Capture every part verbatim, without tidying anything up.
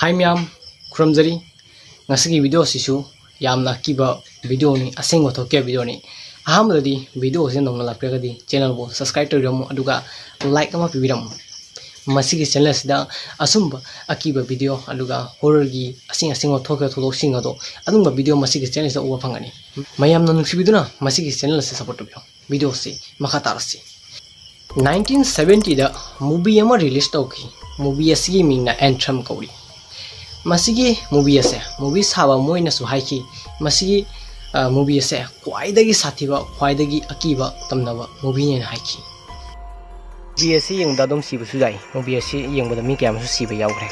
ꯍꯥꯏ ꯃꯌꯥꯝ, ꯈꯨꯔꯨꯝꯖꯔꯤ꯫ ꯉꯁꯤꯒꯤ video ꯑꯁꯤꯁꯨ ꯌꯥꯝꯅ ꯑꯀꯤꯕ video ꯅꯤ, ꯑꯁꯦꯡꯕ ꯊꯣꯛꯈꯤꯕ video ꯅꯤ꯫ ꯑꯍꯥꯟꯕꯗꯗꯤ video ꯑꯁꯤ ꯅꯧꯅ ꯂꯥꯛꯄꯤꯔꯒꯗꯤ channel ꯕꯨ subscribe ꯇꯧꯕꯤꯔꯝꯃꯨ, ꯑꯗꯨꯒ like ꯑꯃ ꯄꯤꯕꯤꯔꯝꯃꯨ꯫ ꯃꯁꯤꯒꯤ channel ꯑꯁꯤꯗ ꯑꯆꯨꯝꯕ ꯑꯀꯤꯕ video, ꯑꯗꯨꯒ horror ꯒꯤ ꯑꯁꯦꯡ ꯑꯁꯦꯡꯕ ꯊꯣꯛꯈꯤꯕ ꯊꯧꯗꯣꯛꯁꯤꯡ ꯑꯗꯣ ꯑꯗꯨꯝꯕ video ꯃꯁꯤꯒꯤ channel ꯁꯤꯗ ꯎꯕ ꯐꯪꯒꯅꯤ꯫ ꯃꯌꯥꯝꯅ ꯅꯨꯡꯁꯤꯕꯤꯗꯨꯅ ꯃꯁꯤꯒꯤ channel ꯑꯁꯤ support ꯇꯧꯕꯤꯌꯨ꯫ Video ꯑꯁꯤ ꯃꯈꯥ ꯇꯥꯔꯁꯤ꯫ Nineteen seventy ꯗ movie ꯑꯃ release ꯇꯧꯈꯤ꯫ Movie ꯑꯁꯤꯒꯤ ꯃꯤꯡꯅ Anthem ꯀꯧꯔꯤ꯫ ꯃꯁꯤꯒꯤ movie ꯑꯁꯦ, movie ꯁꯥꯕ ꯃꯣꯏꯅꯁꯨ ꯍꯥꯏꯈꯤ, ꯃꯁꯤꯒꯤ, ꯑ, movie ꯑꯁꯦ ꯈ꯭ꯋꯥꯏꯗꯒꯤ ꯁꯥꯊꯤꯕ, ꯈ꯭ꯋꯥꯏꯗꯒꯤ ꯑꯀꯤꯕ ꯇꯝꯅꯕ movie ꯅꯦꯅ ꯍꯥꯏꯈꯤ꯫ Movie ꯑꯁꯤ ꯌꯦꯡꯕꯗ ꯑꯗꯨꯝ ꯁꯤꯕꯁꯨ ꯌꯥꯏ꯫ Movie ꯑꯁꯤ ꯌꯦꯡꯕꯗ ꯃꯤ ꯀꯌꯥ ꯑꯃꯁꯨ ꯁꯤꯕ ꯌꯥꯎꯈ꯭ꯔꯦ꯫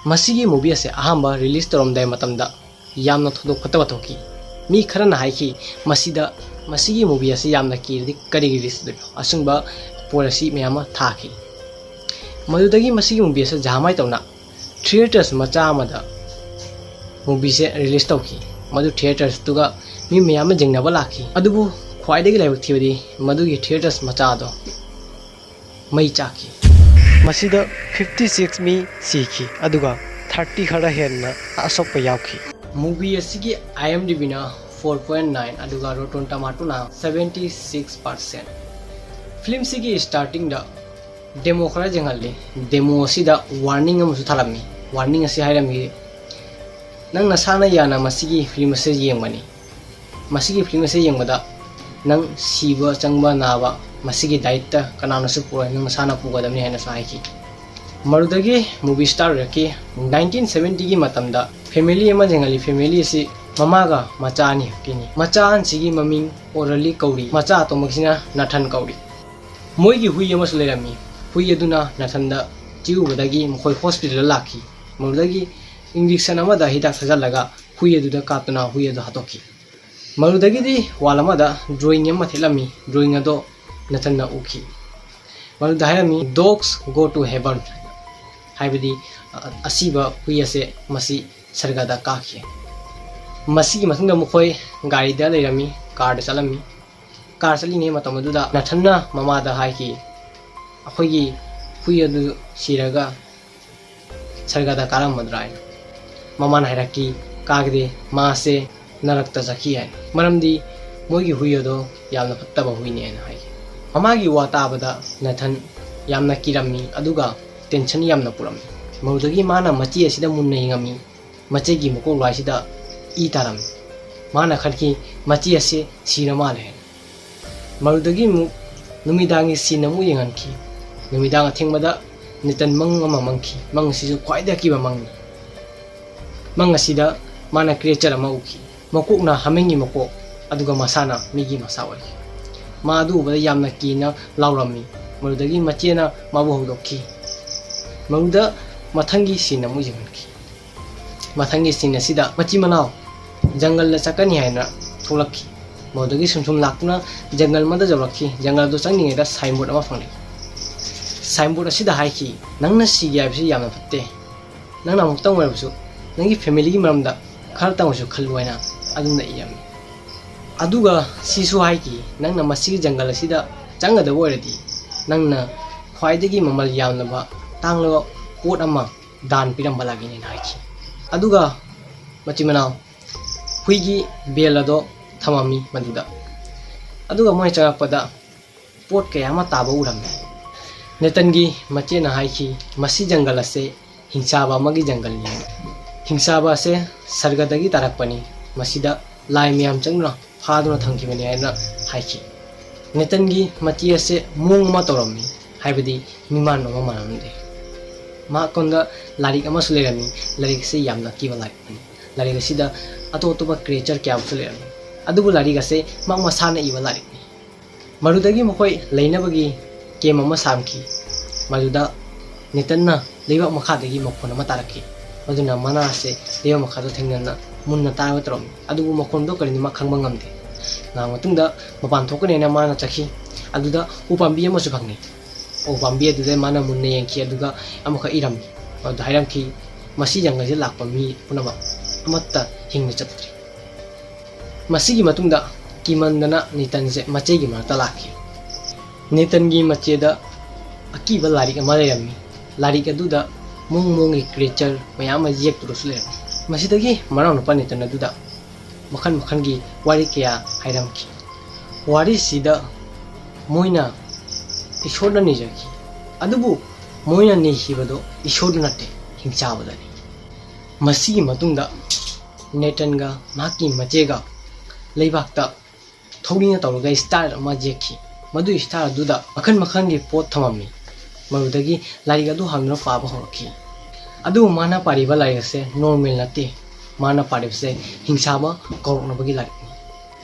ꯃꯁꯤꯒꯤ movie ꯑꯁꯦ ꯑꯍꯥꯟꯕ release ꯇꯧꯔꯝꯗꯥꯏ ꯃꯇꯝꯗ ꯌꯥꯝꯅ ꯊꯧꯗꯣꯛ ꯐꯠꯇꯕ ꯊꯣꯛꯈꯤ꯫ ꯃꯤ ꯈꯔꯅ ꯍꯥꯏꯈꯤ, "ꯃꯁꯤꯗ, ꯃꯁꯤꯒꯤ movie ꯑꯁꯤ ꯌꯥꯝꯅ ꯀꯤꯔꯗꯤ ꯀꯔꯤꯒꯤ release ꯇꯧꯗꯣꯏꯅꯣ?" ꯑꯁꯤꯒꯨꯝꯕ poll ꯑꯁꯤ ꯃꯌꯥꯝ ꯑꯃ ꯊꯥꯈꯤ꯫ ꯃꯗꯨꯗꯒꯤ ꯃꯁꯤꯒꯤ movie ꯑꯁꯤ ꯖꯍꯥꯃꯥꯏ ꯇꯧꯅ theatres ꯃꯆꯥ ꯑꯃꯗ movie ꯁꯦ release ꯇꯧꯈꯤ꯫ ꯃꯗꯨ theatres ꯇꯨꯒ ꯃꯤ ꯃꯌꯥꯝ ꯑꯃ ꯌꯦꯡꯅꯕ ꯂꯥꯛꯈꯤ꯫ ꯑꯗꯨꯕꯨ ꯈ꯭ꯋꯥꯏꯗꯒꯤ ꯂꯥꯏꯕꯛ ꯊꯤꯕꯗꯤ ꯃꯗꯨꯒꯤ theatres ꯃꯆꯥ ꯑꯗꯣ ꯃꯩ ꯆꯥꯛꯈꯤ꯫ ꯃꯁꯤꯗ fifty six ꯃꯤ ꯁꯤꯈꯤ, ꯑꯗꯨꯒ thirty ꯈꯔ ꯍꯦꯟꯅ ꯑꯁꯣꯛꯄ ꯌꯥꯎꯈꯤ꯫ Movie ꯑꯁꯤꯒꯤ IMDb ꯅ four point nine, ꯑꯗꯨꯒ Rotten Tomato ꯅ seventy six percent꯫ Film ꯁꯤꯒꯤ starting ꯗ demo ꯈꯔ ꯌꯦꯡꯍꯜꯂꯤ꯫ Demo ꯑꯁꯤꯗ warning ꯑꯃꯁꯨ ꯊꯥꯔꯝꯃꯤ꯫ Warning ꯑꯁꯤ ꯍꯥꯏꯔꯝꯃꯤ, "ꯅꯪ ꯅꯁꯥꯅ ꯌꯥꯅ ꯃꯁꯤꯒꯤ film ꯑꯁꯤ ꯌꯦꯡꯕꯅꯤ꯫ ꯃꯁꯤꯒꯤ film ꯑꯁꯤ ꯌꯦꯡꯕꯗ ꯅꯪ ꯁꯤꯕ, ꯆꯪꯕ, ꯅꯥꯕ, ꯃꯁꯤꯒꯤ ꯗꯥꯏꯠꯇ ꯀꯅꯥꯅꯁꯨ ꯄꯨꯔꯣꯏ, ꯅꯪ ꯅꯁꯥꯅ ꯄꯨꯒꯗꯕꯅꯤ" ꯍꯥꯏꯅꯁꯨ ꯍꯥꯏꯈꯤ꯫ ꯃꯗꯨꯗꯒꯤ movie start ꯑꯣꯏꯔꯛꯈꯤ꯫ Nineteen seventy ꯒꯤ ꯃꯇꯝꯗ family ꯑꯃ ꯌꯦꯡꯍꯜꯂꯤ꯫ Family ꯑꯁꯤ ꯃꯃꯥꯒ ꯃꯆꯥ ꯑꯅꯤ ꯈꯛꯀꯤꯅꯤ꯫ ꯃꯆꯥ ꯑꯍꯟꯁꯤꯒꯤ ꯃꯃꯤꯡ ꯑꯣꯔꯂꯤ ꯀꯧꯔꯤ, ꯃꯆꯥ ꯑꯇꯣꯝꯕꯒꯤꯁꯤꯅ ꯅꯥꯊꯟ ꯀꯧꯔꯤ꯫ ꯃꯣꯏꯒꯤ ꯍꯨꯏ ꯑꯃꯁꯨ ꯂꯩꯔꯝꯃꯤ꯫ ꯍꯨꯏ ꯑꯗꯨꯅ ꯅꯥꯊꯟꯗ ꯆꯤꯛꯎꯕꯗꯒꯤ ꯃꯈꯣꯏ hospital ꯗ ꯂꯥꯛꯈꯤ꯫ ꯃꯗꯨꯗꯒꯤ injection ꯑꯃꯗ ꯍꯤꯗꯥꯛ ꯊꯥꯖꯤꯜꯂꯒ ꯍꯨꯏ ꯑꯗꯨꯗ ꯀꯥꯞꯇꯨꯅ ꯍꯨꯏ ꯑꯗꯨ ꯍꯥꯠꯇꯣꯛꯈꯤ꯫ ꯃꯗꯨꯗꯒꯤꯗꯤ wall ꯑꯃꯗ drawing ꯑꯃ ꯊꯦꯠꯂꯝꯃꯤ꯫ Drawing ꯑꯗꯣ ꯅꯥꯊꯟꯅ ꯎꯈꯤ꯫ ꯃꯗꯨꯗ ꯍꯥꯏꯔꯝꯃꯤ, "Dogs go to heaven", ꯍꯥꯏꯕꯗꯤ, ꯑ, ꯑꯁꯤꯕ ꯍꯨꯏ ꯑꯁꯦ ꯃꯁꯤ ꯁꯔꯒꯗ ꯀꯥꯈꯤ꯫ ꯃꯁꯤꯒꯤ ꯃꯇꯨꯡꯗ ꯃꯈꯣꯏ ꯒꯥꯔꯤꯗ ꯂꯩꯔꯝꯃꯤ, car ꯗ ꯆꯠꯂꯝꯃꯤ꯫ Car ꯆꯠꯂꯤꯉꯩ ꯃꯇꯝ ꯑꯗꯨꯗ ꯅꯥꯊꯟꯅ ꯃꯃꯥꯗ ꯍꯥꯏꯈꯤ, "ꯑꯩꯈꯣꯏꯒꯤ ꯍꯨꯏ ꯑꯗꯨ ꯁꯤꯔꯒ ꯁꯔꯒꯗ ꯀꯥꯔꯝꯃꯗ꯭ꯔꯥ ꯍꯥꯏꯅ꯫ ꯃꯃꯥꯅ ꯍꯥꯏꯔꯛꯈꯤ, "ꯀꯥꯒꯗꯦ, ꯃꯥꯁꯦ ꯅꯔꯛꯇ ꯆꯠꯈꯤ" ꯍꯥꯏꯅ꯫ ꯃꯔꯝꯗꯤ ꯃꯣꯏꯒꯤ ꯍꯨꯏ ꯑꯗꯣ ꯌꯥꯝꯅ ꯐꯠꯇꯕ ꯍꯨꯏꯅꯦ ꯍꯥꯏꯅ ꯍꯥꯏꯈꯤ꯫ ꯃꯃꯥꯒꯤ ꯋꯥ ꯇꯥꯕꯗ ꯅꯦꯊꯟ ꯌꯥꯝꯅ ꯀꯤꯔꯝꯃꯤ, ꯑꯗꯨꯒ ꯇꯦꯟꯁꯟ ꯌꯥꯝꯅ ꯄꯨꯔꯝꯃꯤ꯫ ꯃꯗꯨꯗꯒꯤ ꯃꯥꯅ ꯃꯆꯦ ꯑꯁꯤꯗ ꯃꯨꯟꯅ ꯌꯦꯡꯉꯝꯃꯤ꯫ ꯃꯆꯦꯒꯤ ꯃꯀꯣꯛ ꯂꯥꯏꯁꯤꯗ ꯏ ꯇꯥꯔꯝꯃꯤ꯫ ꯃꯥꯅ ꯈꯟꯈꯤ, "ꯃꯆꯦ ꯑꯁꯤ ꯁꯤꯔ ꯃꯥꯜꯂꯦ" ꯍꯥꯏꯅ꯫ ꯃꯗꯨꯗꯒꯤ ꯑꯃꯨꯛ ꯅꯨꯃꯤꯗꯥꯡꯒꯤ ꯁꯤꯟ ꯑꯃꯨꯛ ꯌꯦꯡꯍꯟꯈꯤ꯫ ꯅꯨꯃꯤꯗꯥꯡ ꯑꯊꯦꯡꯕꯗ ꯅꯤꯇꯟ ꯃꯪ ꯑꯃ ꯃꯪꯈꯤ꯫ ꯃꯪ ꯑꯁꯤꯁꯨ ꯈ꯭ꯋꯥꯏꯗꯒꯤ ꯑꯀꯤꯕ ꯃꯪꯅꯤ꯫ ꯃꯪ ꯑꯁꯤꯗ ꯃꯥꯅ creature ꯑꯃ ꯎꯈꯤ꯫ ꯃꯀꯣꯛꯅ ꯍꯥꯃꯦꯡꯒꯤ ꯃꯀꯣꯛ, ꯑꯗꯨꯒ ꯃꯁꯥꯅ ꯃꯤꯒꯤ ꯃꯁꯥ ꯑꯣꯏꯈꯤ꯫ ꯃꯥ ꯑꯗꯨ ꯎꯕꯗ ꯌꯥꯝꯅ ꯀꯤꯅ ꯂꯥꯎꯔꯝꯃꯤ꯫ ꯃꯗꯨꯗꯒꯤ ꯃꯆꯦꯅ ꯃꯥꯕꯨ ꯍꯧꯗꯣꯛꯈꯤ꯫ ꯃꯗꯨꯗ ꯃꯊꯪꯒꯤ ꯁꯤꯟ ꯑꯃꯨꯛ ꯌꯦꯡꯍꯟꯈꯤ꯫ ꯃꯊꯪꯒꯤ ꯁꯤꯟ ꯑꯁꯤꯗ ꯃꯆꯤꯟ ꯃꯅꯥꯎ ꯖꯪꯒꯜꯗ ꯆꯠꯀꯅꯤ ꯍꯥꯏꯅ ꯊꯣꯛꯂꯛꯈꯤ꯫ ꯃꯗꯨꯗꯒꯤ ꯁꯨꯝ ꯁꯨꯝ ꯂꯥꯛꯇꯨꯅ ꯖꯪꯒꯜ ꯑꯃꯗ ꯌꯧꯔꯛꯈꯤ꯫ ꯖꯪꯒꯜꯗꯨ ꯆꯪꯂꯤꯉꯩꯗ signboard ꯑꯃ ꯐꯪꯂꯛꯏ꯫ Signboard ꯑꯁꯤꯗ ꯍꯥꯏꯈꯤ, "ꯅꯪꯅ ꯁꯤꯒꯦ ꯍꯥꯏꯕꯁꯤ ꯌꯥꯝꯅ ꯐꯠꯇꯦ꯫ ꯅꯪꯅ ꯑꯃꯨꯛꯇꯪ ꯑꯣꯏꯔꯕꯁꯨ ꯅꯪꯒꯤ familyꯒꯤ ꯃꯔꯝꯗ ꯈꯔꯇꯪ ꯑꯣꯏꯔꯁꯨ ꯈꯜꯂꯨ" ꯍꯥꯏꯅ ꯑꯗꯨꯝꯅ ꯏꯔꯝꯃꯤ꯫ ꯑꯗꯨꯒ ꯁꯤꯁꯨ ꯍꯥꯏꯈꯤ, "ꯅꯪꯅ ꯃꯁꯤꯒꯤ ꯖꯪꯒꯜ ꯑꯁꯤꯗ ꯆꯪꯒꯗꯕ ꯑꯣꯏꯔꯗꯤ ꯅꯪꯅ ꯈ꯭ꯋꯥꯏꯗꯒꯤ ꯃꯃꯜ ꯌꯥꯝꯂꯕ ꯇꯥꯡꯂꯕ ꯄꯣꯠ ꯑꯃ ꯗꯥꯟ ꯄꯤꯔꯝꯕ ꯂꯥꯛꯏꯅꯦꯅ" ꯍꯥꯏꯈꯤ꯫ ꯑꯗꯨꯒ ꯃꯆꯤꯟ ꯃꯅꯥꯎ ꯍꯨꯏꯒꯤ bell ꯑꯗꯣ ꯊꯝꯃꯝꯃꯤ ꯃꯗꯨꯗ꯫ ꯑꯗꯨꯒ ꯃꯣꯏ ꯆꯪꯉꯛꯄꯗ ꯄꯣꯠ ꯀꯌꯥ ꯑꯃ ꯇꯥꯕ ꯎꯔꯝꯃꯤ꯫ ꯅꯦꯇꯟꯒꯤ ꯃꯆꯦꯅ ꯍꯥꯏꯈꯤ, "ꯃꯁꯤ ꯖꯪꯒꯜ ꯑꯁꯦ ꯍꯤꯡꯆꯥꯕ ꯑꯃꯒꯤ ꯖꯪꯒꯜꯅꯤ" ꯍꯥꯏꯅ꯫ "ꯍꯤꯡꯆꯥꯕ ꯑꯁꯦ ꯁꯔꯒꯗꯒꯤ ꯇꯥꯔꯛꯄꯅꯤ, ꯃꯁꯤꯗ ꯂꯥꯏ ꯃꯌꯥꯝ ꯆꯪꯗꯨꯅ ꯐꯥꯗꯨꯅ ꯊꯝꯈꯤꯕꯅꯤ" ꯍꯥꯏꯅ ꯍꯥꯏꯈꯤ꯫ ꯅꯦꯇꯟꯒꯤ ꯃꯆꯦ ꯑꯁꯦ ꯃꯑꯣꯡ ꯑꯃ ꯇꯧꯔꯝꯃꯤ, ꯍꯥꯏꯕꯗꯤ ꯃꯤꯃꯥꯟ ꯑꯃ ꯃꯥꯟꯂꯝꯗꯦ꯫ ꯃꯍꯥꯛꯀꯣꯟꯗ ꯂꯥꯏꯔꯤꯛ ꯑꯃꯁꯨ ꯂꯩꯔꯝꯃꯤ꯫ ꯂꯥꯏꯔꯤꯛ ꯑꯁꯤ ꯌꯥꯝꯅ ꯑꯀꯤꯕ ꯂꯥꯏꯔꯤꯛ ꯑꯃꯅꯤ꯫ ꯂꯥꯏꯔꯤꯛ ꯑꯁꯤꯗ ꯑꯇꯣꯞ ꯑꯇꯣꯞꯄ creature ꯀꯌꯥ ꯑꯃꯁꯨ ꯂꯩꯔꯝꯃꯤ꯫ ꯑꯗꯨꯕꯨ ꯂꯥꯏꯔꯤꯛ ꯑꯁꯦ ꯃꯍꯥꯛ ꯃꯁꯥꯅ ꯏꯕ ꯂꯥꯏꯔꯤꯛꯅꯤ꯫ ꯃꯗꯨꯗꯒꯤ ꯃꯈꯣꯏ ꯂꯩꯅꯕꯒꯤ camp ꯑꯃ ꯁꯥꯔꯝꯈꯤ꯫ ꯃꯗꯨꯗ ꯅꯦꯇꯟꯅ ꯂꯩꯕꯥꯛ ꯃꯈꯥꯗꯒꯤ ꯃꯈꯣꯟ ꯑꯃ ꯇꯥꯔꯛꯈꯤ꯫ ꯃꯗꯨꯅ ꯃꯅꯥ ꯑꯁꯦ ꯂꯩꯕꯥꯛ ꯃꯈꯥꯗ ꯊꯦꯡꯅꯅ ꯃꯨꯟꯅ ꯇꯥꯔꯒ ꯇꯧꯔꯝꯃꯤ꯫ ꯑꯗꯨꯕꯨ ꯃꯈꯣꯟꯗꯣ ꯀꯔꯤꯅꯣ ꯃꯥ ꯈꯪꯕ ꯉꯝꯗꯦ꯫ ꯉꯥꯏꯍꯥꯛ ꯃꯇꯨꯡꯗ ꯃꯄꯥꯟ ꯊꯣꯛꯀꯅꯦꯅ ꯃꯥꯅ ꯆꯠꯈꯤ꯫ ꯑꯗꯨꯗ ꯎꯄꯥꯝꯕꯤ ꯑꯃꯁꯨ ꯐꯪꯉꯤ꯫ ꯎꯄꯥꯝꯕꯤ ꯑꯗꯨꯗ ꯃꯥꯅ ꯃꯨꯟꯅ ꯌꯦꯡꯈꯤ, ꯑꯗꯨꯒ ꯑꯃꯈꯛ ꯏꯔꯝꯃꯤ꯫ ꯃꯗꯨꯗ ꯍꯥꯏꯔꯝꯈꯤ, "ꯃꯁꯤ ꯖꯪꯒꯜꯁꯤꯗ ꯂꯥꯛꯄ ꯃꯤ ꯄꯨꯝꯅꯃꯛ ꯑꯃꯠꯇ ꯍꯤꯡꯅ ꯆꯠꯇ꯭ꯔꯤ"꯫ ꯃꯁꯤꯒꯤ ꯃꯇꯨꯡꯗ ꯀꯤꯃꯟꯗꯅ ꯅꯦꯇꯟꯁꯦ ꯃꯆꯦꯒꯤ ꯃꯅꯥꯛꯇ ꯂꯥꯛꯈꯤ꯫ ꯅꯦꯇꯟꯒꯤ ꯃꯆꯦꯗ ꯑꯀꯤꯕ ꯂꯥꯏꯔꯤꯛ ꯑꯃ ꯂꯩꯔꯝꯃꯤ꯫ ꯂꯥꯏꯔꯤꯛ ꯑꯗꯨꯗ ꯃꯑꯣꯡ ꯃꯑꯣꯡꯒꯤ ꯀ꯭ꯔꯤꯌꯦꯆꯔ ꯃꯌꯥꯝ ꯑꯃ ꯌꯦꯛꯇꯨꯅꯁꯨ ꯂꯩꯔꯝꯃꯤ꯫ ꯃꯁꯤꯗꯒꯤ ꯃꯅꯥꯎꯅꯨꯄꯥ ꯅꯦꯇꯟ ꯑꯗꯨꯗ ꯃꯈꯜ ꯃꯈꯜꯒꯤ ꯋꯥꯔꯤ ꯀꯌꯥ ꯍꯥꯏꯔꯝꯈꯤ꯫ ꯋꯥꯔꯤꯁꯤꯗ ꯃꯣꯏꯅ ꯏꯁꯣꯔꯗ ꯅꯤꯖꯈꯤ, ꯑꯗꯨꯕꯨ ꯃꯣꯏꯅ ꯅꯤꯈꯤꯕꯗꯣ ꯏꯁꯣꯔꯗ ꯅꯠꯇꯦ, ꯍꯤꯡꯆꯥꯕꯗꯅꯤ꯫ ꯃꯁꯤꯒꯤ ꯃꯇꯨꯡꯗ ꯅꯦꯇꯟꯒ ꯃꯍꯥꯛꯀꯤ ꯃꯆꯦꯒ ꯂꯩꯕꯥꯛꯇ ꯊꯧꯔꯤꯅ ꯇꯧꯔꯒ ꯏꯁꯇꯥꯔ ꯑꯃ ꯌꯦꯛꯈꯤ꯫ ꯃꯗꯨꯒꯤ ꯏꯁꯇꯥꯔ ꯑꯗꯨꯗ ꯃꯈꯜ ꯃꯈꯜꯒꯤ ꯄꯣꯠ ꯊꯝꯃꯝꯃꯤ꯫ ꯃꯗꯨꯗꯒꯤ ꯂꯥꯏꯔꯤꯛ ꯑꯗꯨ ꯍꯥꯡꯗꯨꯅ ꯄꯥꯕ ꯍꯧꯔꯛꯈꯤ꯫ ꯑꯗꯨꯕꯨ ꯃꯥꯅ ꯄꯥꯔꯤꯕ ꯂꯥꯏꯔꯤꯛ ꯑꯁꯦ ꯅꯣꯔꯃꯦꯜ ꯅꯠꯇꯦ꯫ ꯃꯥꯅ ꯄꯥꯔꯤꯕꯁꯦ ꯍꯤꯡꯁꯥꯕ ꯀꯧꯔꯛꯅꯕꯒꯤ ꯂꯥꯏꯔꯤꯛꯅꯤ꯫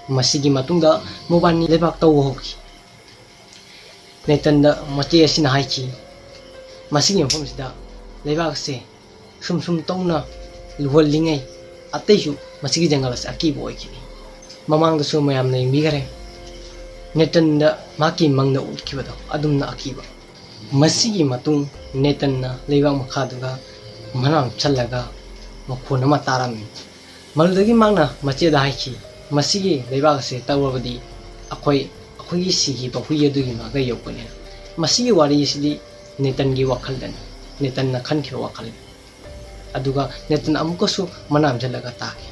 ꯃꯁꯤꯒꯤ ꯃꯇꯨꯡꯗ ꯃꯕꯥꯅꯤ ꯂꯩꯕꯥꯛ ꯇꯧꯕ ꯍꯧꯈꯤ꯫ ꯅꯦꯇꯟꯗ ꯃꯆꯦ ꯑꯁꯤꯅ ꯍꯥꯏꯈꯤ, "ꯃꯁꯤꯒꯤ ꯃꯐꯝꯁꯤꯗ ꯂꯩꯕꯥꯛ ꯑꯁꯦ ꯁꯨꯝ ꯁꯨꯝ ꯇꯧꯅ ꯂꯨꯍꯜꯂꯤꯉꯩ ꯑꯇꯩꯁꯨ ꯃꯁꯤꯒꯤ ꯖꯪꯒꯜ ꯑꯁꯤ ꯑꯀꯤꯕ ꯑꯣꯏꯈꯤꯅꯤ꯫" ꯃꯃꯥꯡꯗꯁꯨ ꯃꯌꯥꯝꯅ ꯌꯦꯡꯕꯤꯈꯔꯦ, ꯅꯦꯇꯟꯗ ꯃꯍꯥꯛꯀꯤ ꯃꯪꯗ ꯎꯠꯈꯤꯕꯗꯣ ꯑꯗꯨꯝꯅ ꯑꯀꯤꯕ꯫ ꯃꯁꯤꯒꯤ ꯃꯇꯨꯡ ꯅꯦꯇꯟꯅ ꯂꯩꯕꯥꯛ ꯃꯈꯥꯗꯨꯒ ꯃꯅꯥ ꯅꯞꯁꯜꯂꯒ ꯃꯈꯣꯟ ꯑꯃ ꯇꯥꯔꯝꯃꯤ꯫ ꯃꯗꯨꯗꯒꯤ ꯃꯍꯥꯛꯅ ꯃꯆꯦꯗ ꯍꯥꯏꯈꯤ, "ꯃꯁꯤꯒꯤ ꯂꯩꯕꯥꯛ ꯑꯁꯤ ꯇꯧꯔꯕꯗꯤ ꯑꯩꯈꯣꯏ, ꯑꯩꯈꯣꯏꯒꯤ ꯁꯤꯈꯤꯕ ꯍꯨꯏ ꯑꯗꯨꯒꯤ ꯃꯥꯏꯀꯩ ꯌꯧꯒꯅꯤ꯫" ꯃꯁꯤꯒꯤ ꯋꯥꯔꯤ ꯑꯁꯤꯗꯤ ꯅꯦꯇꯟꯒꯤ ꯋꯥꯈꯜꯗꯅꯤ, ꯅꯦꯇꯟꯅ ꯈꯟꯈꯤꯕ ꯋꯥꯈꯜꯅꯤ꯫ ꯑꯗꯨꯒ ꯅꯦꯇꯟ ꯑꯃꯨꯛꯀꯁꯨ ꯃꯅꯥ ꯅꯝꯁꯤꯜꯂꯒ ꯇꯥꯈꯤ꯫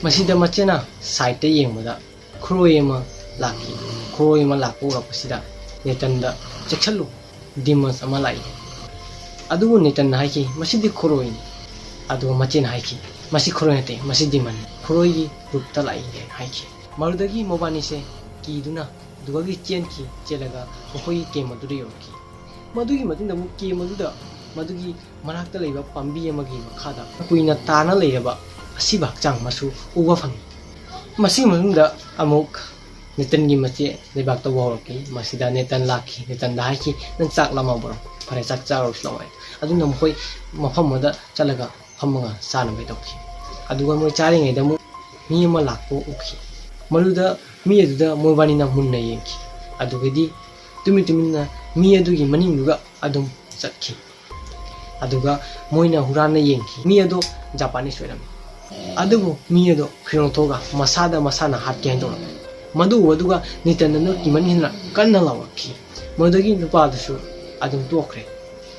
ꯃꯁꯤꯗ ꯃꯆꯦꯅ ꯁꯥꯏꯠꯇ ꯌꯦꯡꯕꯗ ꯈꯨꯔꯣꯏ ꯑꯃ ꯂꯥꯛꯈꯤ꯫ ꯈꯨꯔꯣꯏ ꯑꯃ ꯂꯥꯛꯄ ꯎꯔꯛꯄꯁꯤꯗ ꯅꯦꯇꯟꯗ, "ꯆꯦꯛꯁꯤꯜꯂꯨ, ꯗꯤꯃꯟꯁ ꯑꯃ ꯂꯥꯛꯏ꯫" ꯑꯗꯨꯕꯨ ꯅꯦꯇꯟꯅ ꯍꯥꯏꯈꯤ, "ꯃꯁꯤꯗꯤ ꯈꯨꯔꯣꯏꯅꯤ꯫" ꯑꯗꯨꯒ ꯃꯆꯦꯅ ꯍꯥꯏꯈꯤ, "ꯃꯁꯤ ꯈꯨꯔꯣꯏ ꯅꯠꯇꯦ, ꯃꯁꯤ ꯗꯤꯃꯟꯅꯤ, ꯈꯨꯔꯣꯏꯒꯤ ꯔꯨꯞꯇ ꯂꯥꯛꯏ" ꯍꯥꯏꯅ ꯍꯥꯏꯈꯤ꯫ ꯃꯗꯨꯗꯒꯤ ꯃꯕꯥꯅꯤꯁꯦ ꯀꯤꯗꯨꯅ ꯑꯗꯨꯗꯒꯤ ꯆꯦꯟꯈꯤ꯫ ꯆꯦꯜꯂꯒ ꯃꯈꯣꯏꯒꯤ ꯀꯦꯝ ꯑꯗꯨꯗ ꯌꯧꯔꯛꯈꯤ꯫ ꯃꯗꯨꯒꯤ ꯃꯇꯨꯡꯗ ꯑꯃꯨꯛ ꯀꯦꯝ ꯑꯗꯨꯗ ꯃꯗꯨꯒꯤ ꯃꯅꯥꯛꯇ ꯂꯩꯕ ꯄꯥꯝꯕꯤ ꯑꯃꯒꯤ ꯃꯈꯥꯗ ꯀꯨꯏꯅ ꯇꯥꯅ ꯂꯩꯔꯕ ꯑꯁꯤꯕ ꯍꯛꯆꯥꯡ ꯑꯃꯁꯨ ꯎꯕ ꯐꯪꯉꯤ꯫ ꯃꯁꯤꯒꯤ ꯃꯇꯨꯡꯗ ꯑꯃꯨꯛ ꯅꯦꯇꯟꯒꯤ ꯃꯆꯦ ꯂꯩꯕꯥꯛ ꯇꯧꯕ ꯍꯧꯔꯛꯈꯤ꯫ ꯃꯁꯤꯗ ꯅꯦꯇꯟ ꯂꯥꯛꯈꯤ꯫ ꯅꯦꯇꯟꯗ ꯍꯥꯏꯈꯤ, "ꯅꯪ ꯆꯥꯛ ꯂꯥꯝꯃꯕ꯭ꯔꯣ? ꯐꯔꯦ, ꯆꯥꯛ ꯆꯥꯔꯨꯔꯁꯤ ꯂꯥꯛꯑꯣ" ꯍꯥꯏ꯫ ꯑꯗꯨꯅ ꯃꯈꯣꯏ ꯃꯐꯝ ꯑꯃꯗ ꯆꯠꯂꯒ ꯐꯝꯃꯒ ꯆꯥꯅꯕ ꯇꯧꯈꯤ꯫ ꯑꯗꯨꯒ ꯃꯣꯏ ꯆꯥꯔꯤꯉꯩꯗ ꯑꯃꯨꯛ ꯃꯤ ꯑꯃ ꯂꯥꯛꯄ ꯎꯈꯤ꯫ ꯃꯗꯨꯗ ꯃꯤ ꯑꯗꯨꯗ ꯃꯣꯏꯕꯥꯅꯤꯅ ꯃꯨꯟꯅ ꯌꯦꯡꯈꯤ꯫ ꯑꯗꯨꯒꯗꯤ ꯇꯨꯃꯤꯟ ꯇꯨꯃꯤꯟꯅ ꯃꯤ ꯑꯗꯨꯒꯤ ꯃꯅꯤꯡꯗꯨꯒ ꯑꯗꯨꯝ ꯆꯠꯈꯤ꯫ ꯑꯗꯨꯒ ꯃꯣꯏꯅ ꯍꯨꯔꯥꯟꯅ ꯌꯦꯡꯈꯤ꯫ ꯃꯤ ꯑꯗꯣ ꯖꯄꯥꯅꯤꯁ ꯑꯣꯏꯔꯝꯃꯤ꯫ ꯑꯗꯨꯕꯨ ꯃꯤ ꯑꯗꯣ ꯐꯤꯔꯣꯜ ꯊꯣꯛꯑꯒ ꯃꯁꯥꯗ ꯃꯁꯥꯅ ꯍꯥꯠꯀꯦ ꯍꯥꯏꯅ ꯇꯧꯔꯝꯃꯤ꯫ ꯃꯗꯨ ꯎꯕꯗꯨꯒ ꯅꯦꯇꯟꯗ ꯅꯣꯏ ꯀꯤꯃꯟꯈꯤꯗꯅ ꯀꯟꯅ ꯂꯥꯎꯔꯛꯈꯤ꯫ ꯃꯗꯨꯗꯒꯤ ꯅꯨꯄꯥꯗꯨꯁꯨ ꯑꯗꯨꯝ ꯇꯣꯛꯈ꯭ꯔꯦ꯫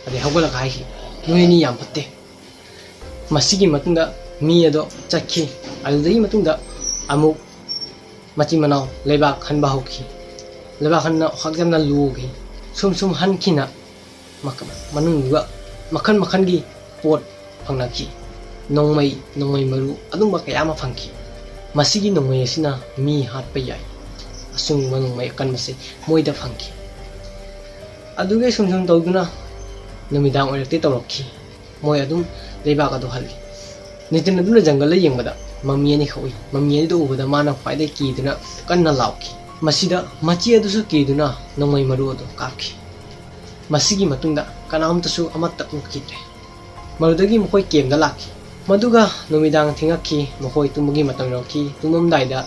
ꯑꯗꯩ ꯍꯧꯒꯠꯂꯒ ꯍꯥꯏꯈꯤ, ꯅꯣꯏ ꯑꯅꯤ ꯌꯥꯝ ꯐꯠꯇꯦ꯫ ꯃꯁꯤꯒꯤ ꯃꯇꯨꯡꯗ ꯃꯤ ꯑꯗꯣ ꯆꯠꯈꯤ꯫ ꯑꯗꯨꯗꯒꯤ ꯃꯇꯨꯡꯗ ꯑꯃꯨꯛ ꯃꯆꯤꯟ ꯃꯅꯥꯎ ꯂꯩꯕꯥꯛ ꯍꯟꯕ ꯍꯧꯈꯤ꯫ ꯂꯩꯕꯥꯛ ꯍꯟꯅ ꯍꯛꯆꯥꯡꯗ ꯂꯨꯈꯤ꯫ ꯁꯨꯝ ꯁꯨꯝ ꯍꯟꯈꯤꯅ ꯃꯈ-, ꯃꯅꯨꯡꯗꯨꯒ ꯃꯈꯜ ꯃꯈꯜꯒꯤ ꯄꯣꯠ ꯐꯪꯂꯛꯈꯤ꯫ ꯅꯣꯡꯃꯩ, ꯅꯣꯡꯃꯩ ꯃꯔꯨ, ꯑꯗꯨꯝꯕ ꯀꯌꯥ ꯑꯃ ꯐꯪꯈꯤ꯫ ꯃꯁꯤꯒꯤ ꯅꯣꯡꯃꯩ ꯑꯁꯤꯅ ꯃꯤ ꯍꯥꯠꯄ ꯌꯥꯏ꯫ ꯑꯁꯨꯡꯕ ꯅꯣꯡꯃꯩ ꯑꯀꯟꯕꯁꯦ ꯃꯣꯏꯗ ꯐꯪꯈꯤ꯫ ꯑꯗꯨꯒꯤ ꯁꯨꯝ ꯁꯨꯝ ꯇꯧꯗꯨꯅ ꯅꯨꯃꯤꯗꯥꯡ ꯑꯣꯏꯔꯛꯇꯦ ꯇꯧꯔꯛꯈꯤ꯫ ꯃꯣꯏ ꯑꯗꯨꯝ ꯂꯩꯕꯥꯛ ꯑꯗꯨ ꯍꯜꯂꯤ꯫ ꯅꯦꯇꯟ ꯑꯗꯨꯅ ꯖꯪꯒꯜꯗ ꯌꯦꯡꯕꯗ ꯃꯃꯤ ꯑꯅꯤꯈꯛ ꯎꯏ꯫ ꯃꯃꯤ ꯑꯅꯤꯗꯨ ꯎꯕꯗ ꯃꯥꯅ ꯈ꯭ꯋꯥꯏꯗꯒꯤ ꯀꯤꯗꯨꯅ ꯀꯟꯅ ꯂꯥꯎꯈꯤ꯫ ꯃꯁꯤꯗ ꯃꯆꯦ ꯑꯗꯨꯁꯨ ꯀꯤꯗꯨꯅ ꯅꯣꯡꯃꯩ ꯃꯔꯨ ꯑꯗꯨ ꯀꯥꯞꯈꯤ꯫ ꯃꯁꯤꯒꯤ ꯃꯇꯨꯡꯗ ꯀꯅꯥꯝꯇꯁꯨ ꯑꯃꯠꯇ ꯎꯈꯤꯗ꯭ꯔꯦ꯫ ꯃꯗꯨꯗꯒꯤ ꯃꯈꯣꯏ ꯀꯦꯝꯗ ꯂꯥꯛꯈꯤ꯫ ꯃꯗꯨꯒ ꯅꯨꯃꯤꯗꯥꯡ ꯊꯦꯡꯉꯛꯈꯤ꯫ ꯃꯈꯣꯏ ꯇꯨꯝꯕꯒꯤ ꯃꯇꯝ ꯌꯧꯔꯛꯈꯤ꯫ ꯇꯨꯝꯃꯝꯗꯥꯏꯗ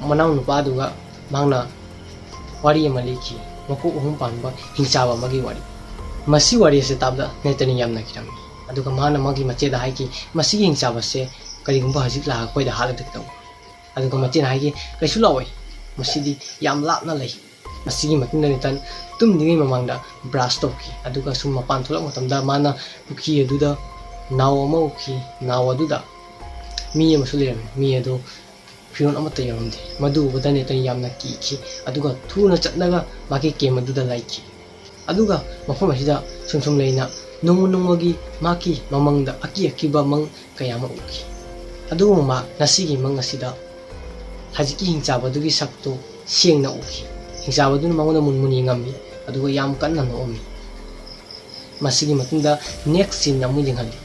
ꯃꯅꯥꯎ ꯅꯨꯄꯥꯗꯨꯒ ꯃꯍꯥꯛꯅ ꯋꯥꯔꯤ ꯑꯃ ꯂꯤꯈꯤ꯫ ꯃꯀꯣꯛ ꯑꯍꯨꯝ ꯄꯥꯟꯕ ꯍꯤꯡꯆꯥꯕ ꯑꯃꯒꯤ ꯋꯥꯔꯤ꯫ ꯃꯁꯤ ꯋꯥꯔꯤ ꯑꯁꯤ ꯇꯥꯕꯗ ꯅꯦꯇꯟ ꯌꯥꯝꯅ ꯀꯤꯔꯝꯃꯤ꯫ ꯑꯗꯨꯒ ꯃꯥꯅ ꯃꯥꯒꯤ ꯃꯆꯦꯗ ꯍꯥꯏꯈꯤ, "ꯃꯁꯤꯒꯤ ꯍꯤꯡꯆꯥꯕꯁꯦ ꯀꯔꯤꯒꯨꯝꯕ ꯍꯧꯖꯤꯛ ꯂꯥꯛꯑꯒ ꯑꯩꯈꯣꯏꯗ ꯍꯥꯠꯂꯗꯤ ꯀꯩꯗꯧꯕ?" ꯑꯗꯨꯒ ꯃꯆꯦꯅ ꯍꯥꯏꯈꯤ, "ꯀꯩꯁꯨ ꯂꯥꯛꯑꯣꯏ, ꯃꯁꯤꯗꯤ ꯌꯥꯝ ꯂꯥꯞꯅ ꯂꯩ꯫ ꯃꯁꯤꯒꯤ ꯃꯇꯨꯡꯗ ꯅꯦꯇꯟ ꯇꯨꯝꯗ꯭ꯔꯤꯉꯩ ꯃꯃꯥꯡꯗ ꯕ꯭ꯔꯥꯁ ꯇꯧꯈꯤ꯫ ꯑꯗꯨꯒ ꯁꯨꯝ ꯃꯄꯥꯟ ꯊꯣꯛꯂꯛꯄ ꯃꯇꯝꯗ ꯃꯥꯅ ꯄꯨꯈ꯭ꯔꯤ ꯑꯗꯨꯗ ꯅꯥꯎ ꯑꯃ ꯎꯈꯤ꯫ ꯅꯥꯎ ꯑꯗꯨꯗ ꯃꯤ ꯑꯃꯁꯨ ꯂꯩꯔꯝꯃꯤ꯫ ꯃꯤ ꯑꯗꯨ ꯐꯤꯔꯣꯜ ꯑꯃꯠꯇ ꯌꯥꯎꯔꯝꯗꯦ꯫ ꯃꯗꯨ ꯎꯕꯗ ꯅꯦꯇꯟ ꯌꯥꯝꯅ ꯀꯤꯈꯤ꯫ ꯑꯗꯨꯒ ꯊꯨꯅ ꯆꯠꯂꯒ ꯃꯥꯒꯤ ꯀꯦꯝ ꯑꯗꯨꯗ ꯂꯩꯈꯤ꯫ ꯑꯗꯨꯒ ꯃꯐꯝ ꯑꯁꯤꯗ ꯁꯨꯝ ꯁꯨꯝ ꯂꯩꯅ ꯅꯣꯡꯃ ꯅꯣꯡꯃꯒꯤ ꯃꯍꯥꯛꯀꯤ ꯃꯃꯪꯗ ꯑꯀꯤ ꯑꯀꯤꯕ ꯃꯪ ꯀꯌꯥ ꯑꯃ ꯎꯈꯤ꯫ ꯑꯗꯨꯒꯨꯝꯕ ꯃꯍꯥꯛ ꯉꯁꯤꯒꯤ ꯃꯪ ꯑꯁꯤꯗ ꯍꯧꯖꯤꯛꯀꯤ ꯍꯤꯡꯆꯥꯕꯗꯨꯒꯤ ꯁꯛꯇꯨ ꯁꯦꯡꯅ ꯎꯈꯤ꯫ ꯍꯤꯡꯆꯥꯕꯗꯨꯅ ꯃꯉꯣꯟꯗ ꯃꯨꯟ ꯃꯨꯟ ꯌꯦꯡꯉꯝꯃꯤ, ꯑꯗꯨꯒ ꯌꯥꯝ ꯀꯟꯅ ꯅꯣꯛꯑꯝꯃꯤ꯫ ꯃꯁꯤꯒꯤ ꯃꯇꯨꯡꯗ next scene ꯑꯃꯨꯛ ꯌꯦꯡꯍꯜꯂꯤ꯫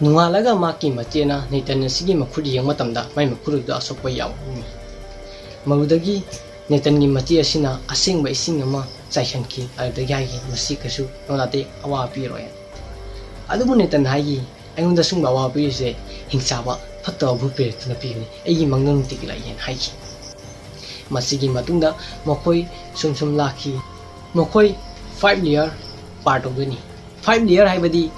ꯅꯣꯡꯉꯥꯜꯂꯒ ꯃꯍꯥꯛꯀꯤ ꯃꯆꯦꯅ ꯅꯦꯇꯟ ꯑꯁꯤꯒꯤ ꯃꯈꯨꯠ ꯌꯦꯡꯕ ꯃꯇꯝꯗ ꯃꯥꯏ ꯃꯈꯨꯠ ꯑꯗꯨꯗ ꯑꯁꯣꯛꯄ ꯌꯥꯎꯔꯝꯃꯤ꯫ ꯃꯗꯨꯗꯒꯤ ꯅꯦꯇꯟꯒꯤ ꯃꯆꯦ ꯑꯁꯤꯅ ꯑꯁꯦꯡꯕ ꯏꯁꯤꯡ ꯑꯃ ꯆꯥꯏꯁꯤꯟꯈꯤ꯫ ꯑꯗꯨꯗꯒꯤ ꯍꯥꯏꯈꯤ, "ꯃꯁꯤ ꯀꯩꯁꯨ ꯅꯉꯣꯟꯗ ꯑꯇꯩ ꯑꯋꯥꯕ ꯄꯤꯔꯣꯏ"꯫ ꯑꯗꯨꯕꯨ ꯅꯦꯇꯟ ꯍꯥꯏꯈꯤ, "ꯑꯩꯉꯣꯟꯗ ꯁꯨꯝꯕ ꯑꯋꯥꯕ ꯄꯤꯔꯤꯁꯦ ꯍꯤꯡꯆꯥꯕ ꯐꯠꯇꯕ ꯚꯨꯠ ꯄ꯭ꯔꯦꯇꯅ ꯄꯤꯕꯅꯤ, ꯑꯩꯒꯤ ꯃꯪꯗ ꯅꯨꯡꯇꯤꯒꯤ ꯂꯥꯛꯏ" ꯍꯥꯏꯅ ꯍꯥꯏꯈꯤ꯫ ꯃꯁꯤꯒꯤ ꯃꯇꯨꯡꯗ ꯃꯈꯣꯏ ꯁꯨꯝ ꯁꯨꯝ ꯂꯥꯛꯈꯤ꯫ ꯃꯈꯣꯏ five layer ꯄꯥꯔ ꯇꯧꯗꯣꯏꯅꯤ꯫ Five layer ꯍꯥꯏꯕꯗꯤ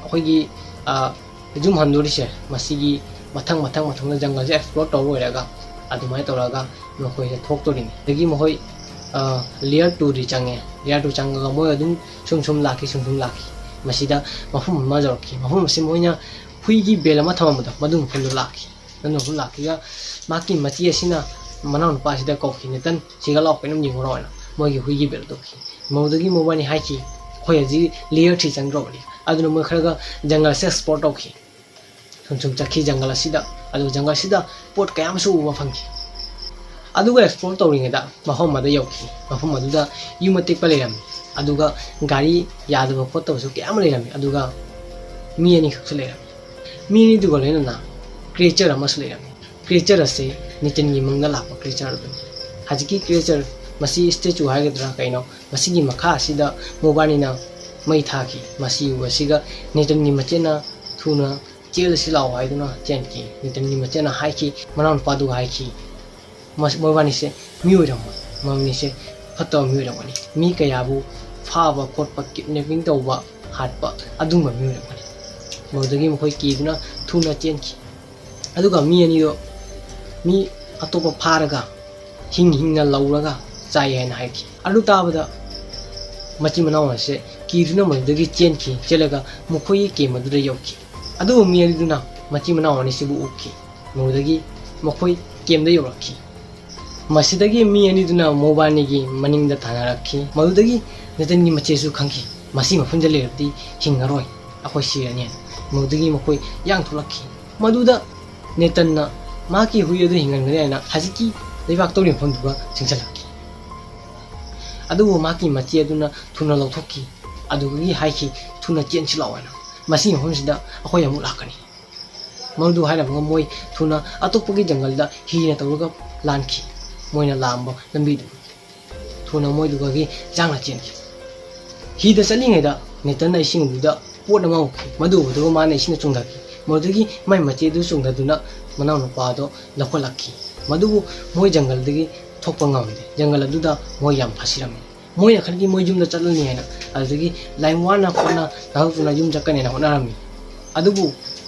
ꯑꯩꯈꯣꯏꯒꯤ, ꯑ, ꯌꯨꯝ ꯍꯟꯗꯣꯔꯤꯁꯦ, ꯃꯁꯤꯒꯤ ꯃꯊꯪ ꯃꯊꯪ ꯃꯊꯪꯗ ꯖꯪꯒꯜꯁꯦ ꯑꯦꯛꯁꯄ꯭ꯂꯣꯔ ꯇꯧꯕ ꯑꯣꯏꯔꯒ ꯑꯗꯨꯃꯥꯏꯅ ꯇꯧꯔꯒ ꯃꯈꯣꯏꯁꯦ ꯊꯣꯛꯇꯣꯔꯤꯅꯤ꯫ ꯑꯗꯒꯤ ꯃꯈꯣꯏ, ꯑ, layer twoꯗꯤ ꯆꯪꯉꯦ꯫ Layer two ꯆꯪꯉꯒ ꯃꯣꯏ ꯑꯗꯨꯝ ꯁꯨꯝ ꯁꯨꯝ ꯂꯥꯛꯈꯤ, ꯁꯨꯝ ꯁꯨꯝ ꯂꯥꯛꯈꯤ꯫ ꯃꯁꯤꯗ ꯃꯐꯝ ꯑꯃ ꯌꯧꯔꯛꯈꯤ꯫ ꯃꯐꯝ ꯑꯁꯤ ꯃꯣꯏꯅ ꯍꯨꯏꯒꯤ bell ꯑꯃ ꯊꯝꯃꯝꯕꯗꯣ, ꯃꯗꯨ ꯃꯐꯝꯗ ꯂꯥꯛꯈꯤ꯫ ꯃꯗꯨ ꯃꯐꯝ ꯂꯥꯛꯈꯤꯒ ꯃꯍꯥꯛꯀꯤ ꯃꯆꯦ ꯑꯁꯤꯅ ꯃꯅꯥꯎꯅꯨꯄꯥ ꯑꯁꯤꯗ ꯀꯧꯈꯤ, "ꯅꯦꯇꯟ, ꯁꯤꯒ ꯂꯥꯎ, ꯀꯩꯅꯣꯝ ꯌꯦꯡꯉꯨꯔꯣ" ꯍꯥꯏꯅ ꯃꯣꯏꯒꯤ ꯍꯨꯏꯒꯤ bell ꯇꯧꯈꯤ꯫ ꯃꯗꯨꯗꯒꯤ ꯃꯣꯏꯕꯥꯅꯤ ꯍꯥꯏꯈꯤ, "ꯑꯩꯈꯣꯏ ꯍꯧꯖꯤꯛ layer three ꯆꯪꯈ꯭ꯔꯕꯅꯤ"꯫ ꯑꯗꯨꯅ ꯃꯣꯏ ꯈꯔꯒ ꯖꯪꯒꯜ ꯑꯁꯤ explore ꯇꯧꯈꯤ꯫ ꯁꯨꯝ ꯁꯨꯝ ꯆꯠꯈꯤ ꯖꯪꯒꯜ ꯑꯁꯤꯗ꯫ ꯑꯗꯨ ꯖꯪꯒꯜ ꯑꯁꯤꯗ ꯄꯣꯠ ꯀꯌꯥ ꯑꯃꯁꯨ ꯎꯕ ꯐꯪꯈꯤ꯫ ꯑꯗꯨꯒ explore ꯇꯧꯔꯤꯉꯩꯗ ꯃꯐꯝ ꯑꯃꯗ ꯌꯧꯈꯤ꯫ ꯃꯐꯝ ꯑꯗꯨꯗ ꯌꯨꯝ ꯑꯇꯦꯛꯄ ꯂꯩꯔꯝꯃꯤ, ꯑꯗꯨꯒ ꯒꯥꯔꯤ ꯌꯥꯗꯕ ꯈꯣꯠꯇꯕꯁꯨ ꯀꯌꯥ ꯑꯃ ꯂꯩꯔꯝꯃꯤ, ꯑꯗꯨꯒ ꯃꯤ ꯑꯅꯤꯈꯛꯁꯨ ꯂꯩꯔꯝꯃꯤ꯫ ꯃꯤ ꯑꯅꯤꯗꯨꯒ ꯂꯣꯏꯅꯅ creature ꯑꯃꯁꯨ ꯂꯩꯔꯝꯃꯤ꯫ Creature ꯑꯁꯤ ꯅꯦꯇꯟꯒꯤ ꯃꯪꯗ ꯂꯥꯛꯄ creature ꯑꯗꯨꯅꯤ꯫ ꯍꯧꯖꯤꯛꯀꯤ creature, ꯃꯁꯤ statue ꯍꯥꯏꯒꯗ꯭ꯔꯥ ꯀꯩꯅꯣ, ꯃꯁꯤꯒꯤ ꯃꯈꯥ ꯑꯁꯤꯗ ꯃꯣꯕꯥꯅꯤꯅ ꯃꯩ ꯊꯥꯈꯤ꯫ ꯃꯁꯤ ꯎꯕꯁꯤꯒ ꯅꯦꯇꯟꯒꯤ ꯃꯆꯦꯅ ꯊꯨꯅ "ꯆꯦꯜꯂꯁꯤ ꯂꯥꯛꯑꯣ" ꯍꯥꯏꯗꯨꯅ ꯆꯦꯟꯈꯤ꯫ ꯅꯦꯇꯟꯒꯤ ꯃꯆꯦꯅ ꯍꯥꯏꯈꯤ, ꯃꯅꯥꯎꯅꯨꯄꯥꯗꯨꯒ ꯍꯥꯏꯈꯤ, "ꯃꯁ-, ꯃꯣꯏꯕꯥꯅꯤꯁꯦ ꯃꯤ ꯑꯣꯏꯔꯝꯃꯣꯏ, ꯃꯣꯏꯕꯥꯅꯤꯁꯦ ꯐꯠꯇꯕ ꯃꯤ ꯑꯣꯏꯔꯝꯒꯅꯤ, ꯃꯤ ꯀꯌꯥꯕꯨ ꯐꯥꯕ ꯈꯣꯠꯄ, kidnapping ꯇꯧꯕ, ꯍꯥꯠꯄ, ꯑꯗꯨꯒꯨꯝꯕ ꯃꯤ ꯑꯣꯏꯔꯝꯒꯅꯤ"꯫ ꯃꯗꯨꯗꯒꯤ ꯃꯈꯣꯏ ꯀꯤꯗꯨꯅ ꯊꯨꯅ ꯆꯦꯟꯈꯤ꯫ ꯑꯗꯨꯒ ꯃꯤ ꯑꯅꯤꯗꯣ ꯃꯤ ꯑꯇꯣꯞꯄ ꯐꯥꯔꯒ ꯍꯤꯡ ꯍꯤꯡꯅ ꯂꯧꯔꯒ ꯆꯥꯏ ꯍꯥꯏꯅ ꯍꯥꯏꯈꯤ꯫ ꯑꯗꯨ ꯇꯥꯕꯗ ꯃꯆꯤꯟ ꯃꯅꯥꯎ ꯑꯁꯦ ꯀꯤꯗꯨꯅ ꯃꯗꯨꯗꯒꯤ ꯆꯦꯟꯈꯤ꯫ ꯆꯦꯜꯂꯒ ꯃꯈꯣꯏꯒꯤ camp ꯑꯗꯨꯗ ꯌꯧꯈꯤ꯫ ꯑꯗꯨꯕꯨ ꯃꯤ ꯑꯅꯤꯗꯨꯅ ꯃꯆꯤꯟ ꯃꯅꯥꯎ ꯑꯅꯤꯁꯤꯕꯨ ꯎꯈꯤ꯫ ꯃꯗꯨꯗꯒꯤ ꯃꯈꯣꯏ campꯗ ꯌꯧꯔꯛꯈꯤ꯫ ꯃꯁꯤꯗꯒꯤ ꯃꯤ ꯑꯅꯤꯗꯨꯅ ꯃꯣꯕꯥꯅꯤꯒꯤ ꯃꯅꯤꯡꯗ ꯇꯥꯟꯅꯔꯛꯈꯤ꯫ ꯃꯗꯨꯗꯒꯤ ꯅꯦꯇꯟꯒꯤ ꯃꯆꯦꯁꯨ ꯈꯪꯈꯤ, "ꯃꯁꯤ ꯃꯐꯝꯗ ꯂꯩꯔꯕꯗꯤ ꯍꯤꯡꯉꯔꯣꯏ, ꯑꯩꯈꯣꯏ ꯁꯤꯔꯅꯤ" ꯍꯥꯏꯅ꯫ ꯃꯗꯨꯗꯒꯤ ꯃꯈꯣꯏ ꯌꯥꯡꯊꯣꯛꯂꯛꯈꯤ꯫ ꯃꯗꯨꯗ ꯅꯦꯇꯟꯅ ꯃꯍꯥꯛꯀꯤ ꯍꯨꯏ ꯑꯗꯨ ꯍꯤꯡꯍꯟꯒꯅꯤ ꯍꯥꯏꯅ ꯍꯧꯖꯤꯛꯀꯤ ꯂꯩꯕꯥꯛ ꯇꯧꯔꯤꯕ ꯃꯐꯝꯗꯨꯒ ꯆꯪꯁꯤꯜꯂꯛꯈꯤ꯫ ꯑꯗꯨꯕꯨ ꯃꯍꯥꯛꯀꯤ ꯃꯆꯦ ꯑꯗꯨꯅ ꯊꯨꯅ ꯂꯧꯊꯣꯛꯈꯤ꯫ ꯑꯗꯨꯗꯒꯤ ꯍꯥꯏꯈꯤ, "ꯊꯨꯅ ꯆꯦꯟꯁꯤ ꯂꯥꯛꯑꯣ" ꯍꯥꯏꯅ, "ꯃꯁꯤꯒꯤ ꯃꯐꯝꯁꯤꯗ ꯑꯩꯈꯣꯏ ꯑꯃꯨꯛ ꯂꯥꯛꯀꯅꯤ"꯫ ꯃꯗꯨ ꯍꯥꯏꯔꯝꯃꯒ ꯃꯣꯏ ꯊꯨꯅ ꯑꯇꯣꯞꯄꯒꯤ ꯖꯪꯒꯜꯗ ꯍꯤꯅ ꯇꯧꯔꯒ ꯂꯥꯟꯈꯤ꯫ ꯃꯣꯏꯅ ꯂꯥꯛꯑꯝꯕ ꯂꯝꯕꯤꯗꯨ ꯊꯨꯅ ꯃꯣꯏꯗꯨꯒꯤ ꯌꯥꯡꯅ ꯆꯦꯟꯈꯤ꯫ ꯍꯤꯗ ꯆꯠꯂꯤꯉꯩꯗ ꯅꯦꯇꯟꯅ ꯏꯁꯤꯡꯗꯨꯗ ꯄꯣꯠ ꯑꯃ ꯎꯈꯤ꯫ ꯃꯗꯨ ꯎꯕꯗꯨꯒ ꯃꯥꯅ ꯏꯁꯤꯡꯗ ꯆꯣꯡꯊꯈꯤ꯫ ꯃꯗꯨꯗꯒꯤ ꯃꯥꯏ ꯃꯆꯦꯗꯨ ꯆꯣꯡꯊꯗꯨꯅ ꯃꯅꯥꯎꯅꯨꯄꯥꯗꯣ ꯂꯧꯈꯠꯂꯛꯈꯤ꯫ ꯃꯗꯨꯕꯨ ꯃꯣꯏ ꯖꯪꯒꯜꯗꯒꯤ ꯊꯣꯛꯄ ꯉꯝꯗꯦ꯫ ꯖꯪꯒꯜ ꯑꯗꯨꯗ ꯃꯣꯏ ꯌꯥꯝ ꯐꯥꯁꯤꯔꯝꯃꯤ꯫ ꯃꯣꯏꯅ ꯈꯟꯈꯤ ꯃꯣꯏ ꯌꯨꯝꯗ ꯆꯠꯂꯅꯤ ꯍꯥꯏꯅ꯫ ꯑꯗꯨꯗꯒꯤ ꯂꯥꯏ ꯋꯥꯅ ꯈꯣꯠꯅ ꯅꯥꯔꯛꯇꯨꯅ ꯌꯨꯝ ꯆꯠꯀꯅꯤ ꯍꯥꯏꯅ ꯍꯣꯠꯅꯔꯝꯃꯤ꯫ ꯑꯗꯨꯕꯨ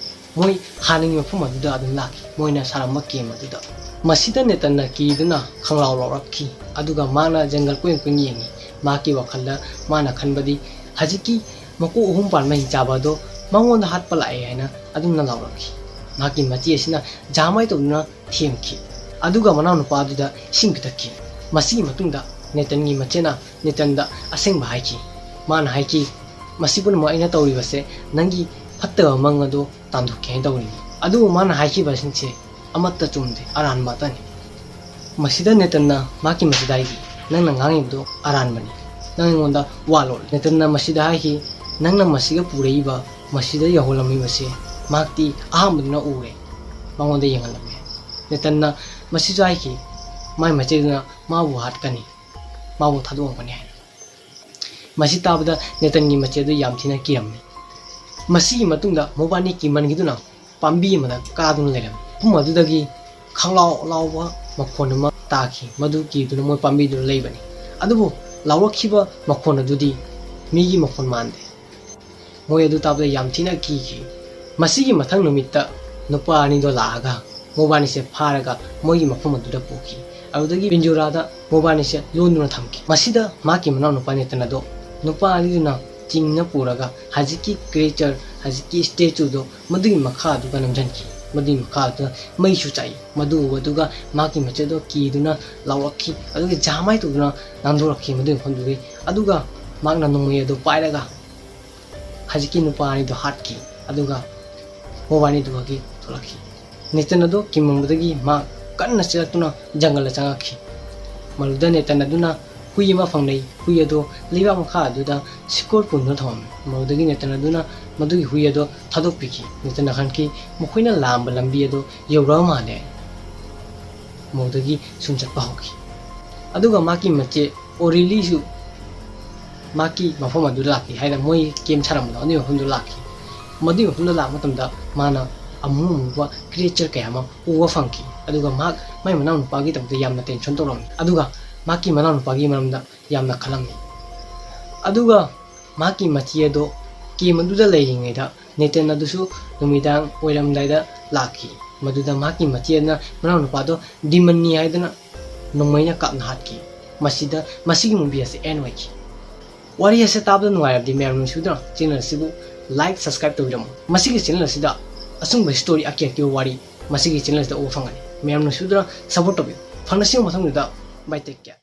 ꯃꯣꯏ ꯍꯥꯟꯅꯒꯤ ꯃꯐꯝ ꯑꯗꯨꯗ ꯑꯗꯨꯝ ꯂꯥꯛꯈꯤ, ꯃꯣꯏꯅ ꯁꯥꯔꯝꯕ camp ꯑꯗꯨꯗ꯫ ꯃꯁꯤꯗ ꯅꯦꯇꯟꯅ ꯀꯤꯗꯨꯅ ꯈꯪꯂꯥꯎ ꯂꯥꯎꯔꯛꯈꯤ꯫ ꯑꯗꯨꯒ ꯃꯥꯅ ꯖꯪꯒꯜ ꯀꯣꯏ ꯀꯣꯏ ꯌꯦꯡꯉꯤ꯫ ꯃꯍꯥꯛꯀꯤ ꯋꯥꯈꯜꯗ ꯃꯥꯅ ꯈꯟꯕꯗꯤ ꯍꯧꯖꯤꯛꯀꯤ ꯃꯀꯣꯛ ꯑꯍꯨꯝ ꯄꯥꯟꯕ ꯍꯤꯡꯆꯥꯕ ꯑꯗꯣ ꯃꯉꯣꯟꯗ ꯍꯥꯠꯄ ꯂꯥꯛꯑꯦ ꯍꯥꯏꯅ ꯑꯗꯨꯝꯅ ꯂꯥꯎꯔꯛꯈꯤ꯫ ꯃꯍꯥꯛꯀꯤ ꯃꯆꯦ ꯑꯁꯤꯅ ꯖꯥꯃꯥꯏ ꯇꯧꯗꯨꯅ ꯊꯦꯝꯈꯤ꯫ ꯑꯗꯨꯒ ꯃꯅꯥꯎꯅꯨꯄꯥ ꯑꯗꯨꯗ ꯏꯁꯤꯡ ꯄꯤꯊꯛꯈꯤ꯫ ꯃꯁꯤꯒꯤ ꯃꯇꯨꯡꯗ ꯅꯦꯇꯟꯒꯤ ꯃꯆꯦꯅ ꯅꯦꯇꯟꯗ ꯑꯁꯦꯡꯕ ꯍꯥꯏꯈꯤ꯫ ꯃꯥꯅ ꯍꯥꯏꯈꯤ, "ꯃꯁꯤ ꯄꯨꯝꯅꯃꯛ ꯑꯩꯅ ꯇꯧꯔꯤꯕꯁꯦ ꯅꯪꯒꯤ ꯐꯠꯇꯕ ꯃꯪ ꯑꯗꯨ ꯇꯥꯟꯊꯣꯛꯀꯦ ꯍꯥꯏꯅ ꯇꯧꯔꯤꯅꯤ"꯫ ꯑꯗꯨꯕꯨ ꯃꯥꯅ ꯍꯥꯏꯈꯤꯕꯁꯤꯡꯁꯦ ꯑꯃꯠꯇ ꯆꯨꯝꯗꯦ, ꯑꯔꯥꯟꯕ ꯉꯥꯛꯇꯅꯤ꯫ ꯃꯁꯤꯗ ꯅꯦꯇꯟꯅ ꯃꯍꯥꯛꯀꯤ ꯃꯆꯦꯗ ꯍꯥꯏꯈꯤ, "ꯅꯪꯅ ꯉꯥꯡꯉꯤꯕꯗꯨ ꯑꯔꯥꯟꯕꯅꯤ, ꯅꯪ ꯑꯩꯉꯣꯟꯗ ꯋꯥ ꯂꯣꯠꯂꯤ"꯫ ꯅꯦꯇꯟꯅ ꯃꯁꯤꯗ ꯍꯥꯏꯈꯤ, "ꯅꯪꯅ ꯃꯁꯤꯒ ꯄꯨꯔꯛꯏꯕ, ꯃꯁꯤꯗ ꯌꯧꯍꯜꯂꯝꯃꯤꯕꯁꯦ ꯃꯍꯥꯛꯇꯤ ꯑꯍꯥꯟꯕꯗꯨꯅ ꯎꯔꯦ, ꯃꯉꯣꯟꯗ ꯌꯦꯡꯍꯜꯂꯝꯃꯦ"꯫ ꯅꯦꯇꯟꯅ ꯃꯁꯤꯁꯨ ꯍꯥꯏꯈꯤ, ꯃꯥꯏ ꯃꯆꯦꯗꯨꯅ ꯃꯥꯕꯨ ꯍꯥꯠꯀꯅꯤ, ꯃꯥꯕꯨ ꯊꯥꯗꯣꯛꯑꯝꯒꯅꯤ ꯍꯥꯏꯅ꯫ ꯃꯁꯤ ꯇꯥꯕꯗ ꯅꯦꯇꯟꯒꯤ ꯃꯆꯦ ꯑꯗꯨ ꯌꯥꯝ ꯊꯤꯅ ꯀꯤꯔꯝꯃꯤ꯫ ꯃꯁꯤꯒꯤ ꯃꯇꯨꯡꯗ ꯃꯕꯥꯅꯤ ꯀꯤꯃꯟꯈꯤꯗꯨꯅ ꯄꯥꯝꯕꯤ ꯑꯃꯗ ꯀꯥꯗꯨꯅ ꯂꯩꯔꯝꯃꯤ꯫ ꯃꯐꯝ ꯑꯗꯨꯗꯒꯤ ꯈꯪꯂꯥꯎ ꯂꯥꯎꯕ ꯃꯈꯣꯟ ꯑꯃ ꯇꯥꯈꯤ꯫ ꯃꯗꯨ ꯀꯤꯗꯨꯅ ꯃꯣꯏ ꯄꯥꯝꯕꯤꯗꯨꯗ ꯂꯩꯕꯅꯤ꯫ ꯑꯗꯨꯕꯨ ꯂꯥꯎꯔꯛꯈꯤꯕ ꯃꯈꯣꯟ ꯑꯗꯨꯗꯤ ꯃꯤꯒꯤ ꯃꯈꯣꯟ ꯃꯥꯟꯗꯦ꯫ ꯃꯣꯏ ꯑꯗꯨ ꯇꯥꯕꯗ ꯌꯥꯝ ꯊꯤꯅ ꯀꯤꯈꯤ꯫ ꯃꯁꯤꯒꯤ ꯃꯊꯪ ꯅꯨꯃꯤꯠꯇ ꯅꯨꯄꯥ ꯑꯅꯤꯗꯣ ꯂꯥꯛꯑꯒ ꯃꯣꯕꯥꯅꯤꯁꯦ ꯐꯥꯔꯒ ꯃꯣꯏꯒꯤ ꯃꯐꯝ ꯑꯗꯨꯗ ꯄꯨꯈꯤ꯫ ꯑꯗꯨꯗꯒꯤ ꯄꯤꯟꯖꯨꯔꯥꯗ ꯃꯣꯕꯥꯅꯤꯁꯦ ꯂꯣꯟꯗꯨꯅ ꯊꯝꯈꯤ꯫ ꯃꯁꯤꯗ ꯃꯍꯥꯛꯀꯤ ꯃꯅꯥꯎꯅꯨꯄꯥ ꯅꯦꯇꯟ ꯑꯗꯣ ꯅꯨꯄꯥ ꯑꯅꯤꯗꯨꯅ ꯆꯤꯡꯅ ꯄꯨꯔꯒ ꯍꯧꯖꯤꯛꯀꯤ creature, ꯍꯧꯖꯤꯛꯀꯤ statue ꯗꯣ ꯃꯗꯨꯒꯤ ꯃꯈꯥ ꯑꯗꯨꯒ ꯅꯝꯁꯤꯟꯈꯤ꯫ ꯃꯗꯨꯒꯤ ꯃꯈꯥ ꯑꯗꯨꯗ ꯃꯩꯁꯨ ꯆꯥꯛꯏ꯫ ꯃꯗꯨ ꯎꯕꯗꯨꯒ ꯃꯍꯥꯛꯀꯤ ꯃꯆꯦꯗꯣ ꯀꯤꯗꯨꯅ ꯂꯥꯎꯔꯛꯈꯤ꯫ ꯑꯗꯨꯒ ꯖꯥꯃꯥꯏ ꯇꯧꯗꯨꯅ ꯅꯥꯟꯊꯣꯔꯛꯈꯤ ꯃꯗꯨꯒꯤ ꯃꯐꯝꯗꯨꯗꯒꯤ꯫ ꯑꯗꯨꯒ ꯃꯍꯥꯛꯅ ꯅꯣꯡꯃꯩ ꯑꯗꯨ ꯄꯥꯏꯔꯒ ꯍꯧꯖꯤꯛꯀꯤ ꯅꯨꯄꯥ ꯑꯅꯤꯗꯨ ꯍꯥꯠꯈꯤ꯫ ꯑꯗꯨꯒ ꯃꯕꯥꯅꯤꯗꯨ ꯃꯈꯥꯒꯤ ꯊꯣꯛꯂꯛꯈꯤ꯫ ꯅꯦꯇꯟ ꯑꯗꯨ ꯀꯤꯃꯟꯕꯗꯒꯤ ꯃꯍꯥꯛ ꯀꯟꯅ ꯆꯦꯜꯂꯛꯇꯨꯅ ꯖꯪꯒꯜꯗ ꯆꯪꯉꯛꯈꯤ꯫ ꯃꯗꯨꯗ ꯅꯦꯇꯟ ꯑꯗꯨꯅ ꯍꯨꯏ ꯑꯃ ꯐꯪꯅꯩ꯫ ꯍꯨꯏ ꯑꯗꯨ ꯂꯩꯕꯥꯛ ꯃꯈꯥ ꯑꯗꯨꯗ ꯁꯤꯀꯣꯜ ꯄꯨꯟꯗꯨꯅ ꯊꯝꯃꯝꯃꯤ꯫ ꯃꯗꯨꯗꯒꯤ ꯅꯦꯇꯟ ꯑꯗꯨꯅ ꯃꯗꯨꯒꯤ ꯍꯨꯏ ꯑꯗꯨ ꯊꯥꯗꯣꯛꯄꯤꯈꯤ꯫ ꯅꯦꯇꯟꯅ ꯈꯟꯈꯤ, ꯃꯈꯣꯏꯅ ꯂꯥꯝꯕ ꯂꯝꯕꯤ ꯑꯗꯨ ꯌꯧꯔꯛꯑ ꯃꯥꯜꯂꯦ꯫ ꯃꯗꯨꯗꯒꯤ ꯁꯨꯝ ꯆꯠꯄ ꯍꯧꯈꯤ꯫ ꯑꯗꯨꯒ ꯃꯍꯥꯛꯀꯤ ꯃꯆꯦ ꯑꯣꯔꯤꯂꯤꯁꯨ ꯃꯍꯥꯛꯀꯤ ꯃꯐꯝ ꯑꯗꯨꯗ ꯂꯥꯛꯈꯤ꯫ ꯍꯥꯏꯅ ꯃꯣꯏ ꯀꯦꯝ ꯁꯥꯔꯝꯕꯗꯣ ꯑꯗꯨꯒꯤ ꯃꯐꯝꯗꯨꯗ ꯂꯥꯛꯈꯤ꯫ ꯃꯗꯨꯒꯤ ꯃꯐꯝꯗꯨꯗ ꯂꯥꯛꯄ ꯃꯇꯝꯗ ꯃꯥꯅ ꯑꯃꯨ ꯑꯃꯨꯕ creature ꯀꯌꯥ ꯑꯃ ꯎꯕ ꯐꯪꯈꯤ꯫ ꯑꯗꯨꯒ ꯃꯍꯥꯛ ꯃꯥꯏ ꯃꯅꯥꯎꯅꯨꯄꯥꯒꯤꯗꯃꯛꯇ ꯌꯥꯝꯅ tension ꯇꯧꯔꯝꯃꯤ꯫ ꯑꯗꯨꯒ ꯃꯍꯥꯛꯀꯤ ꯃꯅꯥꯎꯅꯨꯄꯥꯒꯤ ꯃꯔꯝꯗ ꯌꯥꯝꯅ ꯈꯜꯂꯝꯃꯤ꯫ ꯑꯗꯨꯒ ꯃꯍꯥꯛꯀꯤ ꯃꯆꯦ ꯑꯗꯣ ꯀꯦꯝ ꯑꯗꯨꯗ ꯂꯩꯔꯤꯉꯩꯗ ꯅꯦꯇꯟ ꯑꯗꯨꯁꯨ ꯅꯨꯃꯤꯗꯥꯡ ꯑꯣꯏꯔꯝꯗꯥꯏꯗ ꯂꯥꯛꯈꯤ꯫ ꯃꯗꯨꯗ ꯃꯍꯥꯛꯀꯤ ꯃꯆꯦ ꯑꯗꯨꯅ ꯃꯅꯥꯎꯅꯨꯄꯥꯗꯣ demon ꯅꯤ ꯍꯥꯏꯗꯨꯅ ꯅꯣꯡꯃꯩꯅ ꯀꯥꯞꯅ ꯍꯥꯠꯈꯤ꯫ ꯃꯁꯤꯗ ꯃꯁꯤꯒꯤ movie ꯑꯁꯤ end ꯑꯣꯏꯈꯤ꯫ ꯋꯥꯔꯤ ꯑꯁꯤ ꯇꯥꯕꯗ ꯅꯨꯡꯉꯥꯏꯔꯕꯗꯤ ꯃꯌꯥꯝ ꯅꯨꯡꯁꯤꯗꯨꯅ channel ꯑꯁꯤꯕꯨ like, subscribe ꯇꯧꯕꯤꯔꯝꯃꯨ꯫ ꯃꯁꯤꯒꯤ channel ꯑꯁꯤꯗ ꯑꯆꯨꯝꯕ story, ꯑꯀꯤ ꯑꯀꯤꯕ ꯋꯥꯔꯤ ꯃꯁꯤꯒꯤ channel ꯑꯁꯤꯗ ꯎꯕ ꯐꯪꯒꯅꯤ꯫ ꯃꯌꯥꯝ ꯅꯨꯡꯁꯤꯗꯨꯅ support ꯇꯧꯕꯤꯌꯨ꯫ ꯐꯪꯅꯁꯤ ꯃꯊꯪꯗ꯫ Bye, take care꯫